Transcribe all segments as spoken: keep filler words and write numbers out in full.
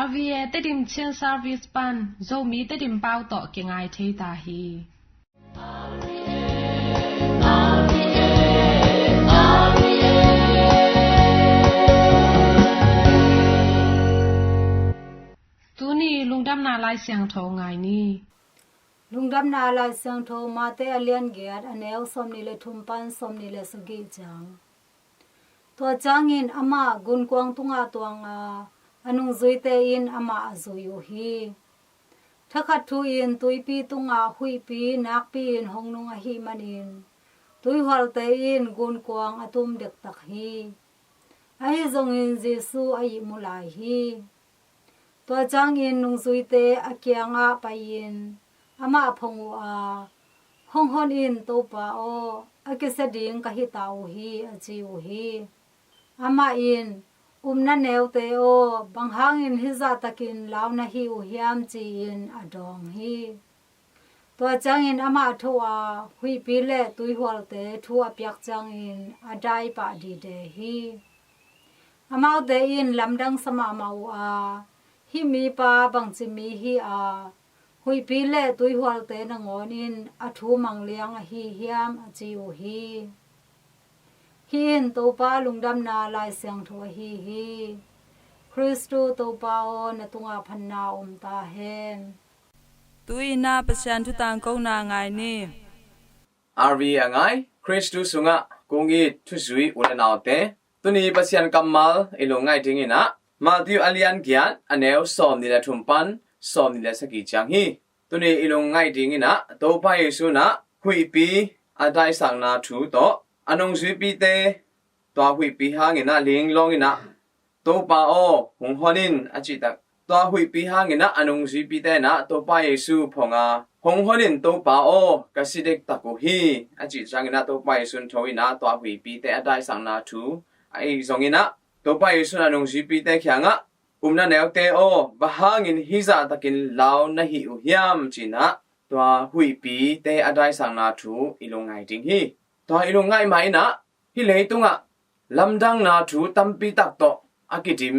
R V A Tedim Chin Service pan Zomi Tedim pau tawh kingai thei ta hi. Tuni lungdamna Lai Siangtho ngai ni. Lungdamna Lai Siangtho Mate a lian giat, a neu sawmnih le thum pan sawmnih le sagih ciang. Tua ciangin amah gunkuang tungah tuang a, a nungzuite in amah a zui uh hi. Thakhat thu-in tuipi tungah huihpi nakpi-in hong nung ahih manin tuihualte in gunkuang a tum dektak hi. Ahi zongin Jesu a ihmu lai hi. Tua ciangin nungzuite a kiangah pai-in amah phong uh a, "Hong hon in, Topa aw, a kisia ding ka hita uh hi," a ci uh hi. Amah in, "Upna neute aw, bang hangin hizahtakin lau na hi uh hiam?" ci-in a dawng hi. Tua ciangin amah a tho a, huihpi le tuihualte thu a piak ciangin a daipah dide hi. Amaute in lamdang sa mahmah uh a, "Hih mipa bangci mi hi a, huihpi le tuihualte nangawn in a thu mangliang ahi hiam?" a ci uh hi. Hih in Topa lungdamna Lai Siangtho ahi hi. Khristu Topa aw, na tungah phatna om ta hen. Tu-in ah Pasian thu tangkona ngai ni. R V A a ngai, Khristu sungah kong it thuzui u le naute, tuni Pasian kammal i lungngaih dingin ah Matthew a lian giat, a neu sawmnih le thum pan sawmnih le sagih ciang hi. Tuni i lungngaih dingin ah Topa Jesu in ah huihpi a daisakna thu tawh a nungzuipite tua huihpi hangin ah linglawng in ah, "Topa aw, hong hon in," a cih tak, tua huihpi hangin ah a nungzuipite in ah Topa Jesu phong a, "Hong hon in, Topa aw, ka si dektak uh hi," a cih ciangin ah Topa Jesu in tho in ah tua huihpite a daisakna thu a, ahi zongin ah Topa Jesu in a nungzuipite kiangah, "Upna neute aw, bang hangin hizahtakin lau na hi uh hiam?" ci-in ah tua huihpite a daisakna thu i lungngaih ding hi. Tua i lungngaih mah in ah hih leitungah lamdangna thu tampi tak tawh a kidim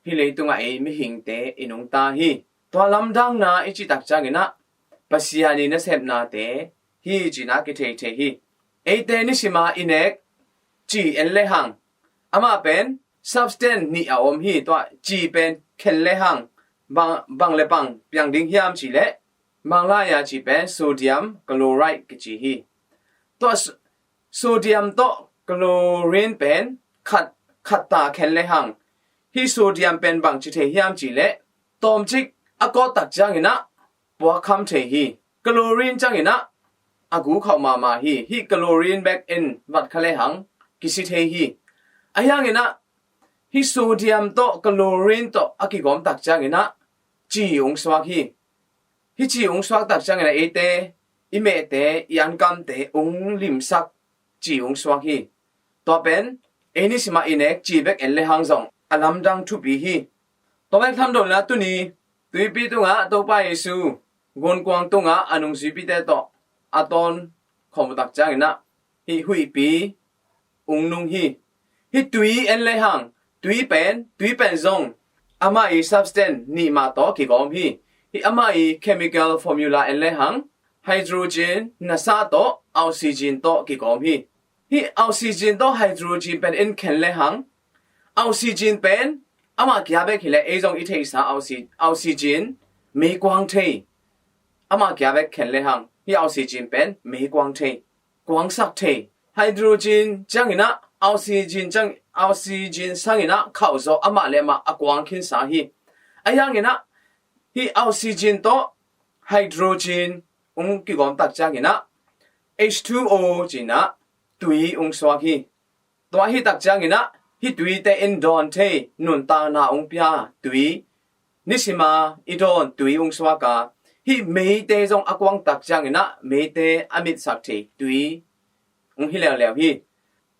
hih leitungah ei mihingte i nungta hi. Tua lamdangna i cih tak ciangin ah Pasian i nasepnate hi ci-in ah kithei thei hi. Eite nisima i nek ci en lehang, amah pen substance nih a om hi. Tua ci pen khen lehang bang, bang le bang piang ding hiam cih leh, Manglai-a ci pen sodium chloride kici hi. Tua s-, sodium tawh chlorine pen khat, khat ta khen lehang, hih sodium pen bangci thei hiam cih leh, tawmcik a kawt tak ciangin ah puakkham thei hi. Chlorine ciangin ah a gu khauh mahmah hi. Hih chlorine bek in vat kha lehang kisi thei hi. Ahi hangin ah hih sodium tawh chlorine tawh a kigawm tak ciangin ah ci ung suak hi. Hih ci ung suak tak ciangin ah eite i mehte, i ankamte ung limsak ci ung suak hi. Tua pen ei nisima i nek ci bek en lehang zong a lamdang thupi hi. Tua bek tham dong la tuni tuipi tungah Topa Jesu gunkuang tungah a nungzuipite tawh a tawn khawm uh tak ciangin ah hih huihpi ung nung hi. Hih tui en lehang, tui pen, tui pen zong amah i substance nih mah tawh kigawm hi. Hih amah i chemical formula en lehang, hydrogen nasa tawh oxygen tawh kigawm hi. Hih oxygen tawh hydrogen pen in khen lehang, oxygen pen amah kia bek hileh ei zong i theihsa oxy-, oxygen meikuang thei. Amah kia bek khen lehang hih oxygen pen meikuang thei, kuangsak thei. Hydrogen ciangin ah oxygen ciang, oxygen sangin ah khauh zawh amah le amah a kuang khinsa hi. Ahi hangin ah hih oxygen tawh hydrogen ung kigawm tak ciangin ah H two O ci-in ah tui ung suak hi. Tua hi tak ciangin ah hih tuite in dawn thei, nuntakna ung pia tui, nisima i dawn tui ung suak a, hih meite zong a kuang tak ciangin ah meite a mitsak thei tui ung hi leuleu hi.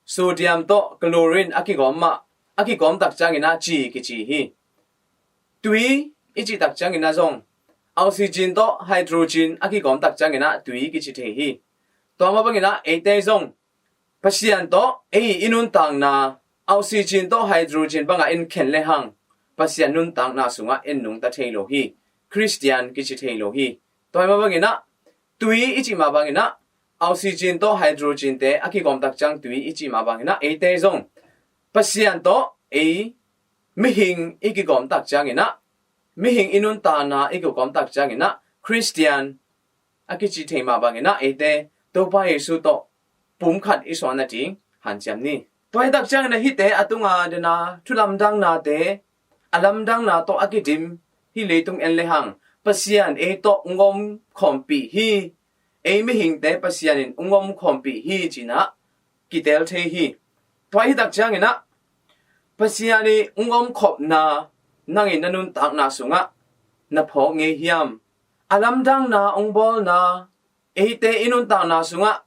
Sodium tawh chlorine a kigawm mah, a kigawm tak ciangin ah ci kici hi. Tui i cih tak ciangin ah zong oxygen tawh hydrogen a kigawm tak ciangin ah tui kici thei hi. Tua mah bangin ah eite zong Pasian tawh ei i nuntakna oxygen tawh hydrogen bangah in khen lehang, Pasian nuntakna sungah en nungta thei lo hi. Khristian kici thei lo hi. Tua hi mah banginah tui i cih mah banginah oxygen tawh hydrogen te a kigawm tak ciang tui i cih mah banginah eite zong Pasian tawh ei mihing i kigawm tak cianginah, mihing i nuntakna i kigawm tak cianginah Khristian a kici thei mah banginah eite Topa Jesu tawh pumkhat i suahna ding hanciam ni. Tua hi tak cianginah hihte a tunga dena thulamdangnate, a lamdangna tawh a kidim hih leitung en lehang Pasian ei tawh ung om khawmpih hi. Ei mihingte Pasian in ung om khawmpih hi cinah kitel thei hi. Tua hi tak cianginah Pasian i ung om khopna nangin na nuntakna sungah na phawk ngei hiam? A lamdangna ung bawlna, eite i nuntakna sungah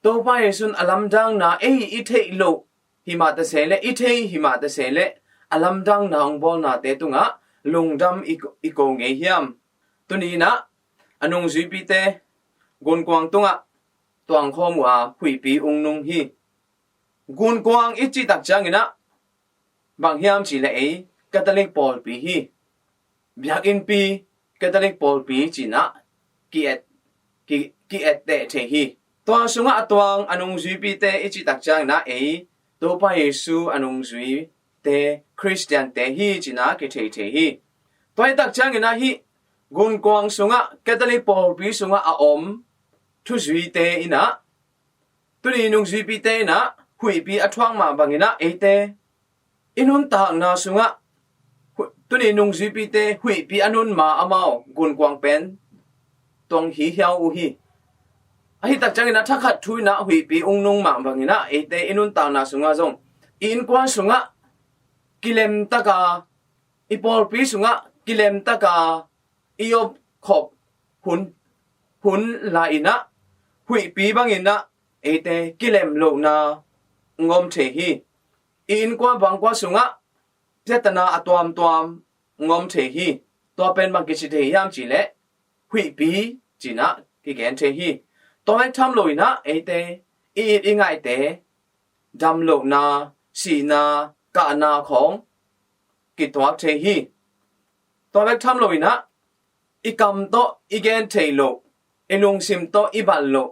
Topa Jesu in a lamdangna ei i theih loh himah ta se leh, i thei himah ta se leh, a lamdangna ung bawlnate tungah lungdam i, i ko ngei hiam? Tuni inah a nungzuipite gunkuang tungah tuangkhawm uh a huihpi ung nung hi. Gunkuang i cih tak cianginah bang hiam cih leh ei Catholic pawlpi hi. Biakinnpi, Catholic pawlpi cinah ki-et, ki, ki-etteh thei hi. Tua sungah a tuang a nungzuipite i cih tak cianginah ei Topa Jesu a nungzuite Khristiante hi cinah kithei thei hi. Tua hi tak cianginah hih gunkuang sungah, Catholic pawlpi sungah a om thuzuite inah, tuni nungzuipite inah huihpi a thuak mah banginah eite i nuntakna sungah hu-, tuni nungzuipite huihpi a nun ma amau gunkuang pen tuang hi hiau uh hi. Ahi tak cianginah thakhat thu inah huihpi ung nung mah banginah eite i nuntakna sungah zong i innkuan sungah kilemtaka, i pawlpi sungah kilemtaka i op khop hun, hun lai inah huihpi banginah eite kilem lohna ngom thei hi. I innkuan bangkua sungah piatana a tuamtuam ngom thei hi. Tua pen bang kici thei hiam cih leh huihpi cinah kigen thei hi. Tua bek tham lo inah eite i it i ngaihte damlohna, sihna, kahna khawng kituak thei hi. Tua bek tham lo inah i kam tawh i gen theih loh, i lungsim tawh i balh loh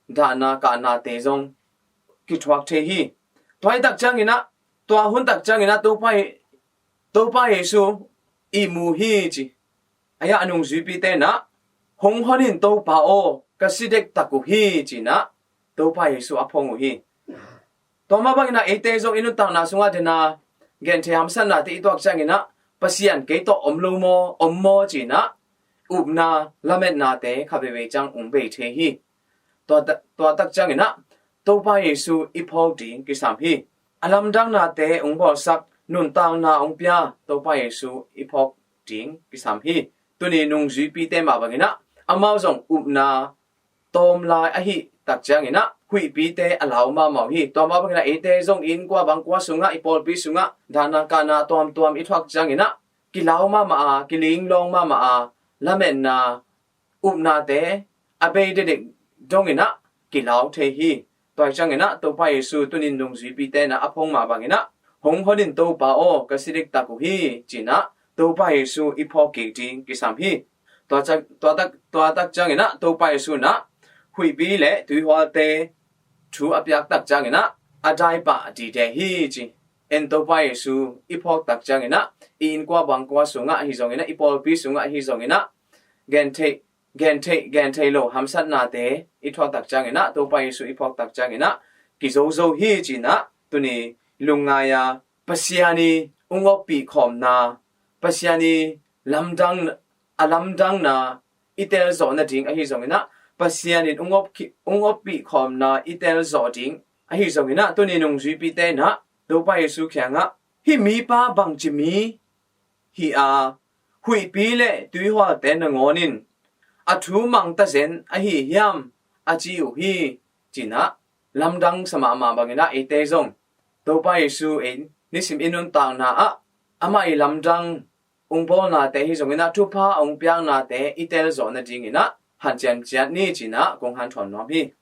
dahna kahnate zong kituak thei hi. Tua hi tak cianginah, tua hun tak cianginah Topa hi, Topa Jesu i mu hi ci. Ahi a nungzuipite inah hong hon in Topa aw, ka si dektak uh hi cinah Topa Jesu a phong uh hi. Tua mah banginah eite zong i nuntakna sungah dena genthei hamsatnate i tuak cianginah Pasian kei tawh om lo maw, om maw cinah upna lametnate kha veivei ciang ung bei thei hi. Tua ta-, tua tak cianginah Topa Jesu i phawk ding kisam hi. A lamdangnate ung bawlsak, nuntakna ung pia Topa Jesu i phawk ding kisam hi. Tuni nungzuipite mah banginah amau zong upna tawm lai ahi tak cianginah huihpite a lau mahmah uh hi. Tua mah banginah eite zong i innkuan bangkua sungah, i pawlpi sungah dahna kahna tuamtuam i thuak cianginah kilau mahmah a, kilinglawng mahmah a, lametna upnate a bei dekdek donginah kilau thei hi. Tua hi cianginah Topa Jesu tunin nungzuipite inah a phong mah banginah hong hon in Topa aw, ka si dektak uh hi cinah Topa Jesu i phawk kik ding kisam hi. Tua ciang, tua tak, tua tak cianginah Topa Jesu inah huihpi le tuihualte thu a piak tak cianginah a daipah dide hi ci. En Topa Jesu i phawk tak cianginah i innkuan bangkua sungah ahi zonginah, i pawlpi sungah ahi zonginah gentheih, gentheih, gentheih lo hamsatnate i thuak tak cianginah, Topa Jesu i phawk tak cianginah kizozo hi cinah tuni lungngai a Pasian i ung oppih khawmna, Pasian i lamdang, a lamdangna i telzawh nading ahi zonginah, Pasian in ung op ki-, ung oppih khawmna i telzawh ding ahi zonginah, tuni nungzuipite inah Topa Jesu kiangah hih mipa bangci mi hi a, huihpi le tuihualte nangawn in a thu mang tazen ahi hiam a ci uh hi cinah lamdang sa mahmah banginah eite zong Topa Jesu in nisim i nuntakna ah amah i lamdang ung bawlnate ahi zonginah, thupha a ung piaknate i telzawh nadinginah hanciam ciat ni cinah kong hanthawn nuam hi.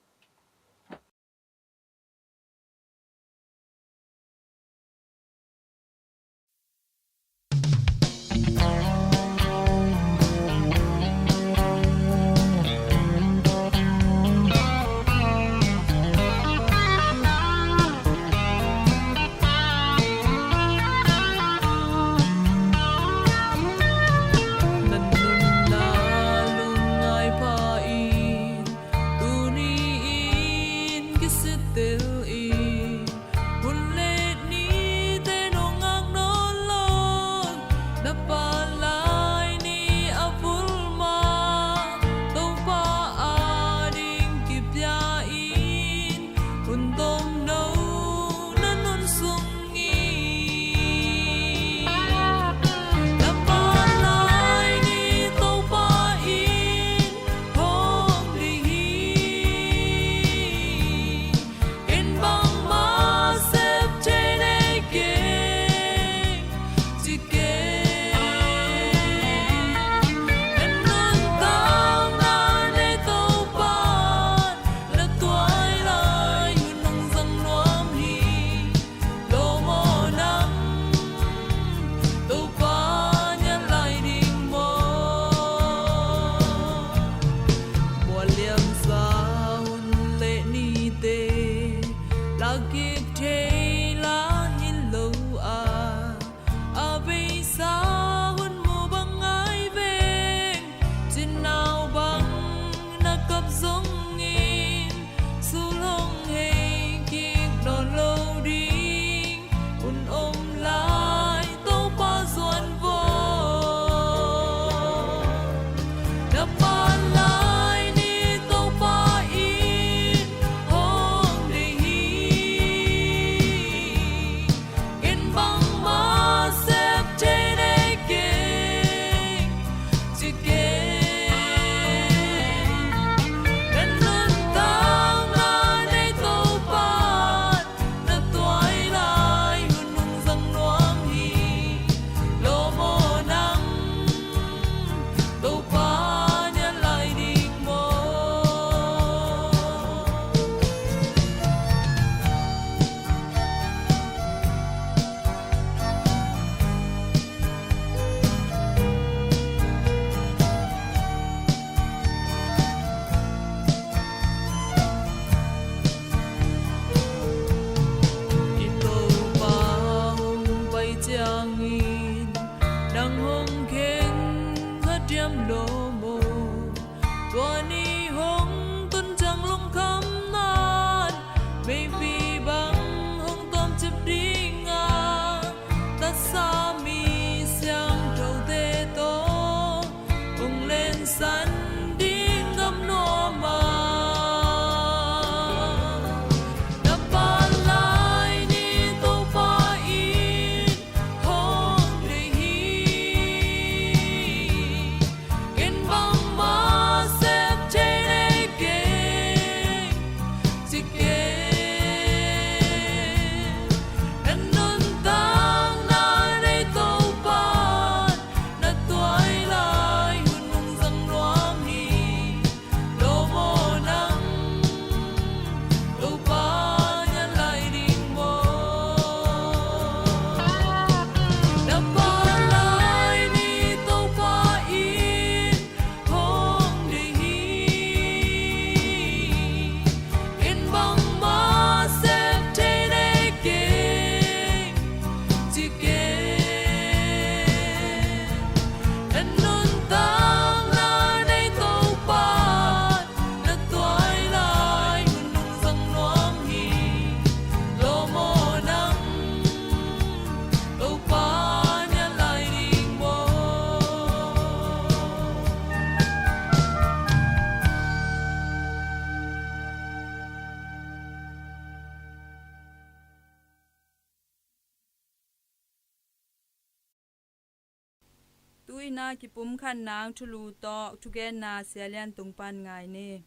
Ina kipumkhat nang thulu tawh thugenna Sia Lian tung pan ngai ni.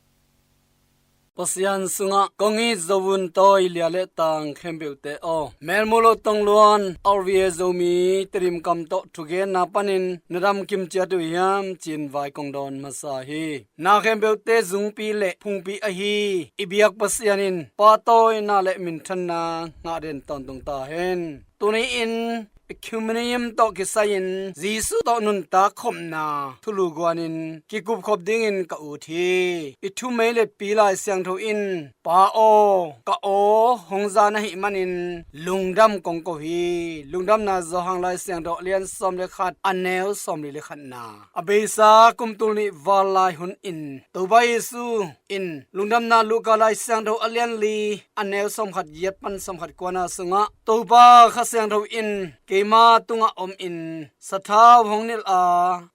Pasian sungah kong it zo un tawi lia le tang khempeuhte aw, Melmulo Tongluan, R V A Zomi Tedim kam tawh thugenna panin na dam kim ciat uh hiam ci-in vai kong dawn masa hi. Na khempeuhte zungpi le phungpi ahi i biak Pasian in pahtawina le minthanna ngah den tawntung ta hen. Tuni-in Ecumenium tawh kisai-in Jesuh tawh nuntak khopna thulu guanin kikupkhop dingin ka ut hi. I thumei le pi Lai Siangtho in, Pa aw, ka aw hong za na hih manin lungdam kong ko hi. Lungdamna Johan Lai Siangtho a lian sawm le khat, a neu sawmli le khatna. A beisa kum tul nih val lai hun in Topa Jesuh in Lungdamna Luka Lai Siangtho a lian li, a neu sawmkhat giat pan sawmkhat kuana sungah, Topa Kha Siangtho in keima tungah om in sathau hong nilh a,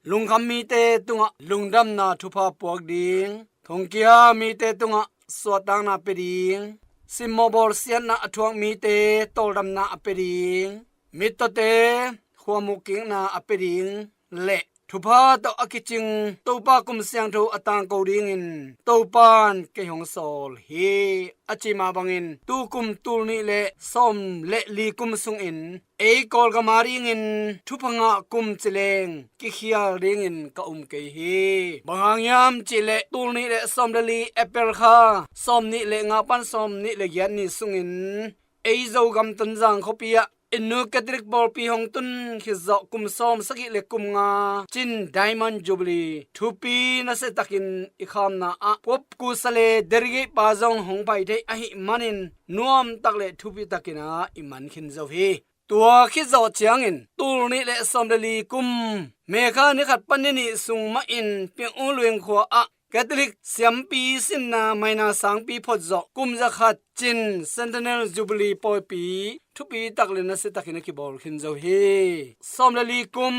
lungkham mite tungah lungdamna thupha puak ding, thongkia mite tungah suahtakna pia ding, simmawh bawlsiatna a thuak mite tawldamna a pia ding, mittawte khuamuh kikna a pia ding, le thupha tawh a kicing Topa kum siangtho a tangko dingin Topan kei hong sawl hi, a ci mah bangin tu kum tul nih le sawm le li kum sungin ei Kawlgam a dingin thupha ngah kum ci leng kikhial dingin ka um kei hi. Bang hang hiam cihleh tul nih le sawm le li April kha sawm nih le nga pan sawm nih le giat ni sungin ei Zogam Tonzang khuapi ah i Nu Catholic pawlpi hong tun khit zawh kum sawm sagih le kum nga Chin Diamond Jubilee thupi nasiatakin i khamna ah Pope Kusa le Dergei pa zong hong pai thei ahih manin nuamtak le thupitakin ah i man khin zo hi. Tua khit zawh ciangin tul nih le sawm le li kum May kha ni khat pan ni nih sung mahin Pyung U Luing khua ah Catholic siampi sinna maina sangpi phot zawh kum zakhat Chin Centenary Jubilee pawipi thupi tak le nasiatakin a kibawl khin zo hi. Sawm le li kum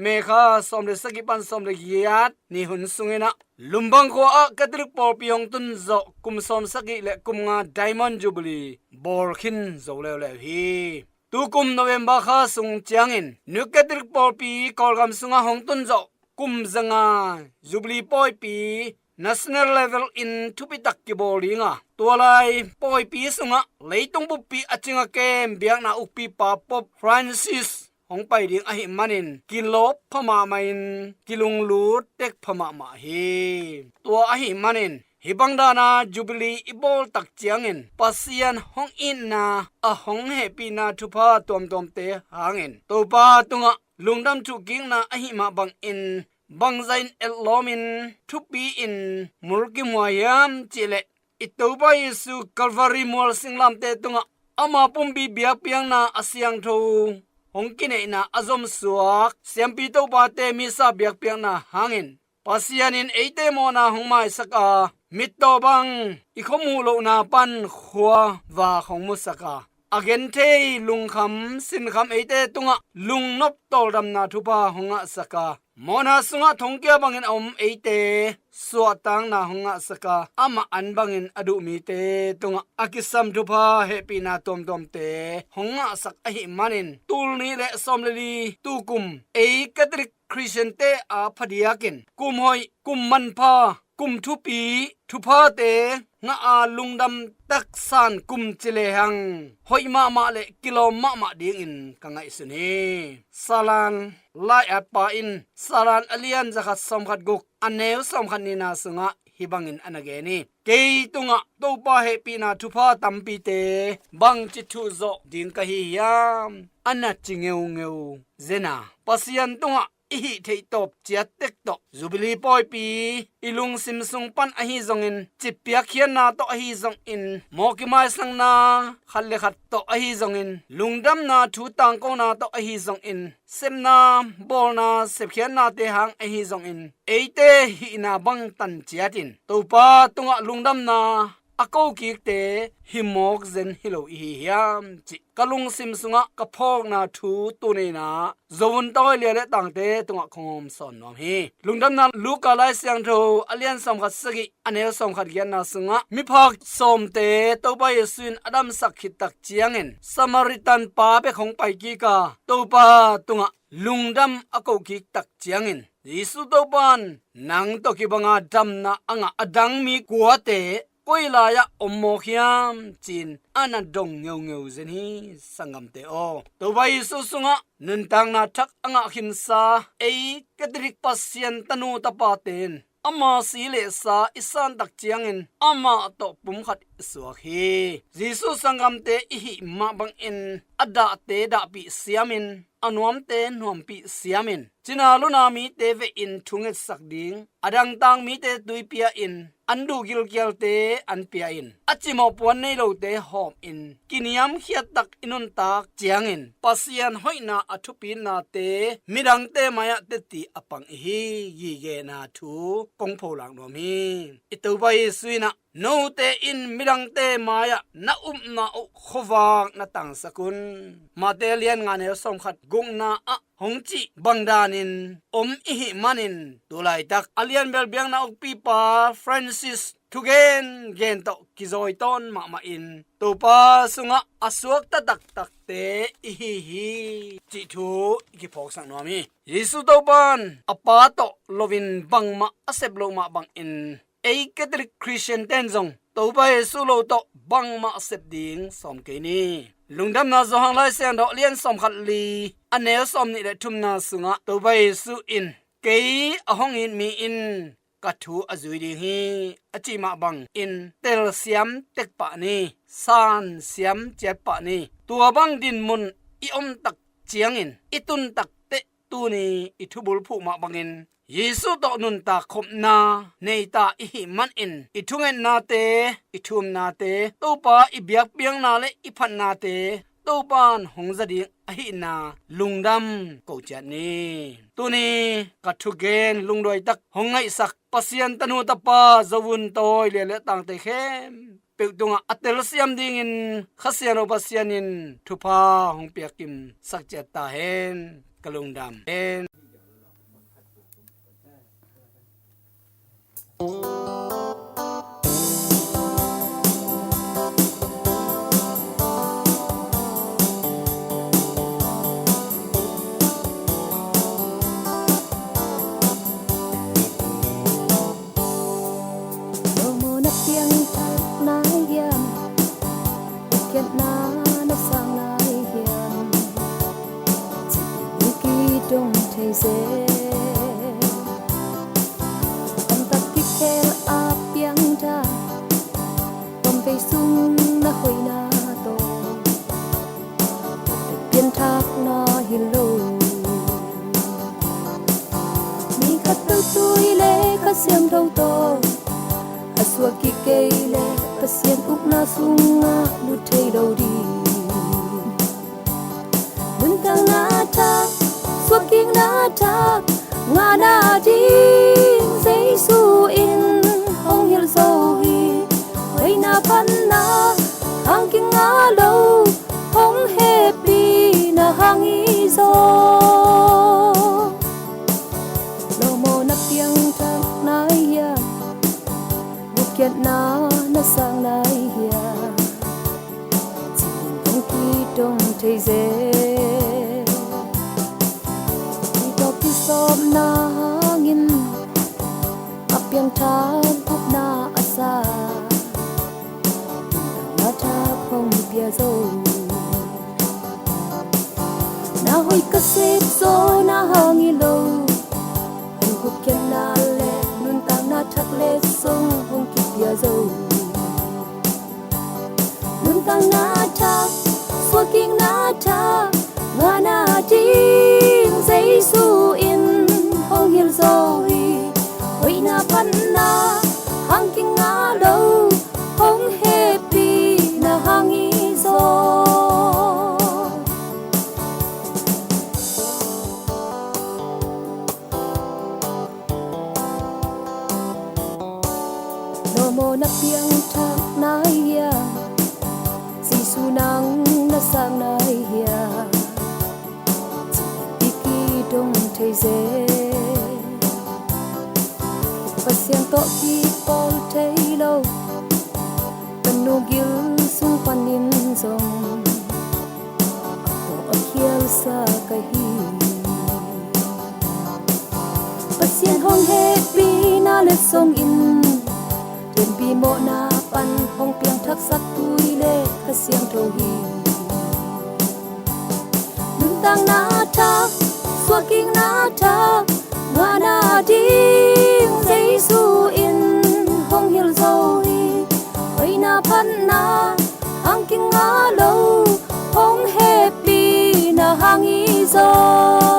May kha sawm le sagih pan sawm le giat ni hun sungin ah Lumbang khua ah Catholic pawlpi hong tun zawh kum sawm sagih le kum nga Diamond Jubilee bawl khin zo leuleu hi. Tu kum November kha sung ciangin Nu Catholic pawlpi Kawlgam sungah hong tun zawh kum zanga Jubilee pawipi national level in thupitak kibawl ding a, tua lai pawipi sungah leitung buppi a cing a kem biakna ukpipa Pope Francis hong pai ding ahih manin kilawp pha mahmah in kilunglut tek pha mahmah hi. Tua ahih manin hih bang dana Jubilee i bawl tak ciangin Pasian hong itna, a hong hehpihna thupha tuamtuamte hangin Topa tungah lungdam thuhkikna ahih mah bangin bangzah in etlawmin thupi-in mulkimhuai hiam cihleh i Topa Jesuh Calvary mual singlamteh tungah ama pumpi biakpiakna a siangtho hong kineihna a zomsuak siampi topate misa biakpiakna hangin Pasian in eite mawhna hong maisak a, mittaw bang i khuamuh lohna pan khua vak hong musak a, a genthei lungkham sinkham eite tungah lungnop tawldamna thupha hong ngahsak a, mawhna sungah thongkia bangin a om eite suahtakna hong ngahsak a, amah an bangin a duh mite tungah a kisam thupha hehpihna tuamtuamte hong ngahsak ahih manin tul nih le sawm le li tu kum ei Catholic Khristiante a phadiakin kum hoih, kum manpha, kum thupi, thuphate ngah a lungdam taksan kum ci lehang hoih mahmah le kilawm mahmah dingin ka ngaihsun hi. Salan lai-atpa in Salan a lian zakhat sawmkhat guk, a neu sawmkhat nihna sungah hih bangin a na gen hi. Kei tungah Topa hehpihna thupha tampite bangci thuhzawh ding ka hi hiam? A na ci ngeungeu zena Pasian tungah i hih theih tawp ciat tek tawh Jubilee pawipi i lungsim sung pan ahi zongin, citpiak khiatna tawh ahi zongin, mawh kimaisakna khat le khat tawh ahi zongin, lungdamna thu tangkona tawh ahi zongin, sepna bawlna sepkhiatnate hang ahi zongin, eite hihna bang tan ciatin Topa tungah lungdamna a kokikte hi mawk zen hi lo i hi hiam cih ka lungsim sungah ka phawkna thu tuni-in ah Zovun tawi lia le tangte tungah kong hawm sawn nuam hi. Lungdamna Luka Lai Siangtho a lian sawmkhat sagih a neu sawmkhat giatna sungah miphak sawmte Topa Jesu in a damsak khit tak ciangin Samaritan pa bek hong pai kik a Topa tungah lungdam a kokik tak ciangin Jesu Topa in nang tawh kibanga damna a ngah a dang mi kuate koi lai-ah om mawk hiam ci-in a na dong ngeungeu zen hi. Sanggamte aw, Topa Jesu sungah nuntakna thak a ngah khinsa ei Catholic Pasian tanu tapate in ama si le sa i san tak ciangin amah tawh pumkhat i suak hi. Jesu sanggamte i hih mah bangin a dahte dahpih siamin, a nuamte nuampih siamin, cina luna mite vehin thungetsak ding, a dangtak mite tui pia-in, an duh gilkialte an pia-in, a cimawh puan nei lote hawmin, kiniamkhiat tak i nuntak ciangin Pasian hoihna a thupitnate midangte mai-ah teci a pang i hi. Gigena thu kong pholak nuam hi. I Topa Jesu in ah, note in midangte mai-ah na upna uh khuavak na tangsak un. Mate lian nga neu sawmkhat gukna ah hong cih bang danin om i hih manin, tu laitak a lianbel biakna ukpipa Francis thugen gen tawh kizawi tawn mahmah in Topa sungah a suakta taktakte i hi hi cih thu i kiphawksak nuam hi. Jesu Topa in a Pa tawh loin bangmah a sep loh mah bangin ei Catholic Christian ten zong Topa Jesu lo tawh bangmah sep ding sawm kei ni. Lungdamna Johan Lai Siangtho a lian sawmkhat li a neu sawmnih le thumna sungah Topa Jesu in, kei a hong it mi in ka thu a zui ding hi, a cih mah bangin telsiam tek pah ni, sansiam ciat pah ni. Tua bang dinmun i om tak ciangin i tun takteh tuni i thubulphuh mah bangin Jesu tawh nuntak khopna neita i hih manin i thungetnate, i thumnate, Topa i biakpiakna le i phatnate Topa in hong za ding ahihna lungdam ko ciat ni. Tuni ka thugen lungduai tak hong ngaihsak Pasian tanu tapa Zovun tawi lia le tangte khempeuh tungah a telsiam dingin Kha Siangtho Pasian in thupha hong piakkim sak ciat ta hen. Ka lungdam hen. Lawmawna piangthak nai hiam? Ukhiatna na sang nai hiam? Cih in kidong thei zel. Tamtak kikhel a piangthak, pamvei sung na hoihna tawh pianthakna hi lo. Mi khat peuh tui le Kha Siangtho tawh a suak kik kei leh Pasian ukna sungah lut thei lo ding. Nuntakna thak, suakkikna thak ngahna ding Jesu in hong hilh zo hi. Hoihna phatna hang kingah lo, hong hehpihna hang hi zaw. Lawmawna piangthak nai hiam? Ukhiatna na sang nai hiam? Cih in kong kidong thei zel. Kitawp kisawpna hangin a piangthak gupna a sa, na thak hong pia zo. Na hoih ka sep zaw na hang hi lo. Hong gupkhiatna le nuntakna thak le zong hong kipia zo. Nuntakna thak, suakkikna thak ngahna ding Jesu in hong hilh zo hi. Hoihna phatna hang kingah lo, hong hehpihna hang hi zaw. Lawmawna piangthak na Nang na sang nai hia, cih i kidong thei zel. Pasian tawh kipawl thei lo, ka nu gil sung panin zong a khialsa ka hi. Pasian hong hehpihna letsong in, lianpi mawhna pan hong piangthaksak tui le Kha Siangtho hi. Nuntakna thak, suahkikna thak, ngahna ding Jesu in hong hilh zo hi. Hoihna phatna hang kingah lo, hong hehpihna hang hi zaw.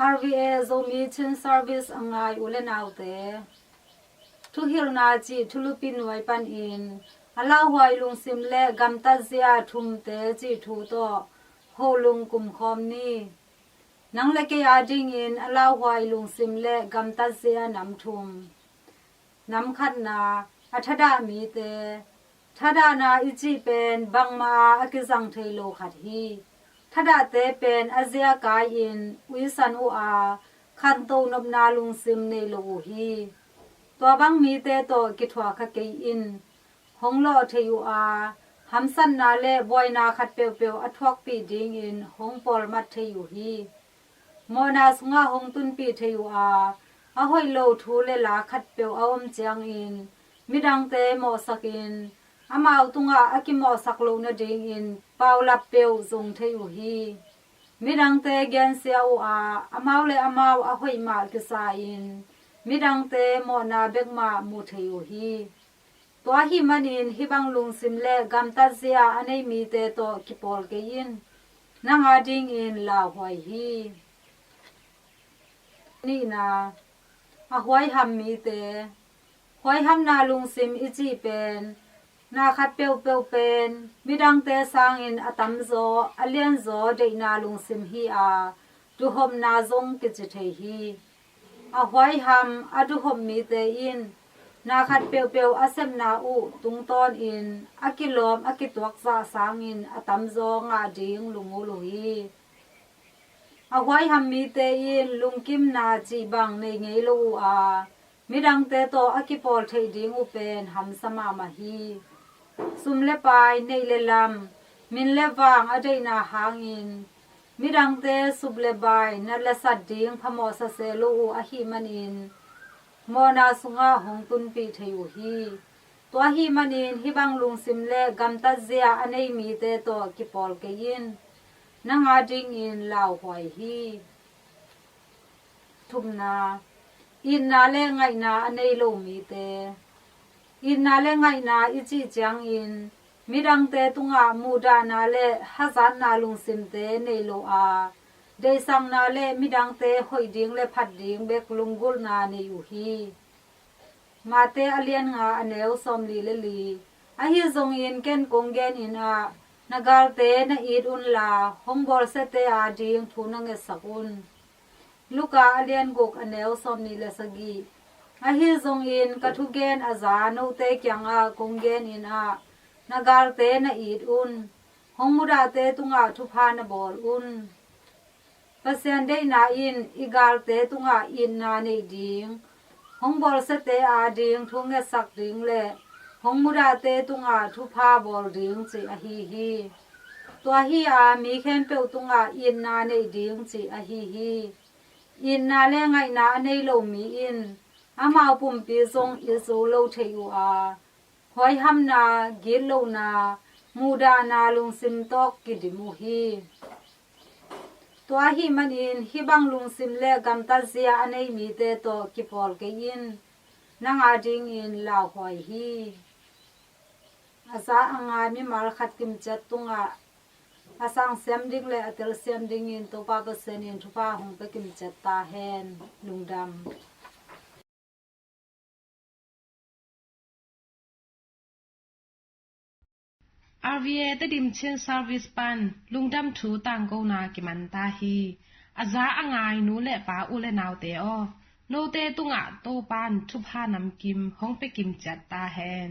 R V A Zomi Chin Service a ngai u le naute, thuhilhna cih thulupi nuai panin a lauhuai lungsim le gamtatzia thumte cih thu tawh holung kumkhawm ni. Nang le kei adingin a lauhuai lungsim le gamtatzia nam thum. Nam khatna, a thadah mite. Thadahna i cih pen bangmah a kizang thei lo khat hi. Thadahte pen a zia kai-in uisan uh a, khanto nopna lungsim nei lo uh hi. Tua bang mite tawh kithuah kha kei in. Hong lawh thei uh a, hamsatna le buaina khat peuhpeuh a thuakpih dingin hong pawlmat thei uh hi. Mawhna sungah hong tunpih thei uh a, a hoih lo thu le la khatpeuh a om ciangin midangte mawhsakin, amau tungah a kimawhsak loh nadingin paulap peuh zong thei uh hi. Midangte gensia uh a, amau le amau a hoih mah kisa-in midangte mawhna bek mah mu thei uh hi. Tua ahih manin hih bang lungsim le gamtatzia a nei mite tawh kipawl kei in. Nang adingin lauhuai hi. Nihna, a huaiham mite. Huaihamna lungsim i cih pen na khat peuhpeuh pen midangte sangin a tamzaw, a lianzaw deihna lungsim hi a, duhhopna zong kici thei hi. A huaiham, a duhhop mite in na khat peuhpeuh a sepna uh tungtawnin a kilawm, a kituak zah sangin a tamzaw ngah ding lunggulh uh hi. A huaiham mite in lungkimna cih bang nei ngei lo uh a, midangte tawh a kipawl theih ding uh pen hamsa mahmah hi. Sum le pai, neih le lam, min le vang a deihna hangin midangte sup le bai, nat le sat ding phamawhsa se lo uh ahih manin mawhna sungah hong tunpih thei uh hi. Tua ahih manin hih bang lungsim le gamtatzia a nei mite tawh kipawl kei in. Nang adingin lauhuai hi. Thumna, itna le ngaihna a nei lo mite. Itna le ngaihna i cih ciangin midangte tungah muhdahna le hazatna lungsimte nei lo a, deihsakna le midangte hoih ding le phat ding bek lunggulhna nei uh hi. Mate a lian nga, a neu sawmli le li. Ahi zongin ken kong genin ah, na galte na it unla, hong bawlsiate ading thu na ngetsak un. Luka a lian guk, a neu sawmni le sagih. Ahi zongin ka thugen a za note kiangah kong genin ah, na galte na it un. Hong mudahte tungah thupha na bawl un. Pasian deihna in i galte tungah itna neih ding, hong bawlsiate ading thu ngetsak ding le hong mudahte tungah thupha bawl ding cih ahi hi. Tua hi a, mi khempeuh tungah itna neih ding cih ahi hi. Itna le ngaihna a nei lo mi in amau pumpi zong it zo lo thei uh a, huaihamna, gitlohna, muhdahna lungsim tawh kidim uh hi. Tua ahih manin hih bang lungsim le gamtatzia a nei mite tawh kipawl kei in. Nang adingin lauhuai hi. A za a ngai mimal khat kimciat tungah a sang siam ding le a tel siam dingin Topa Pasian in thupha hong pia kimciat ta hen. Lungdam. R V A Tedim Chin Service pan lungdam thu tangkona kiman ta hi. A za a ngai nu le pa, u le naute aw, note tungah Topa'n thupha namkim hong pia kim ciat ta hen.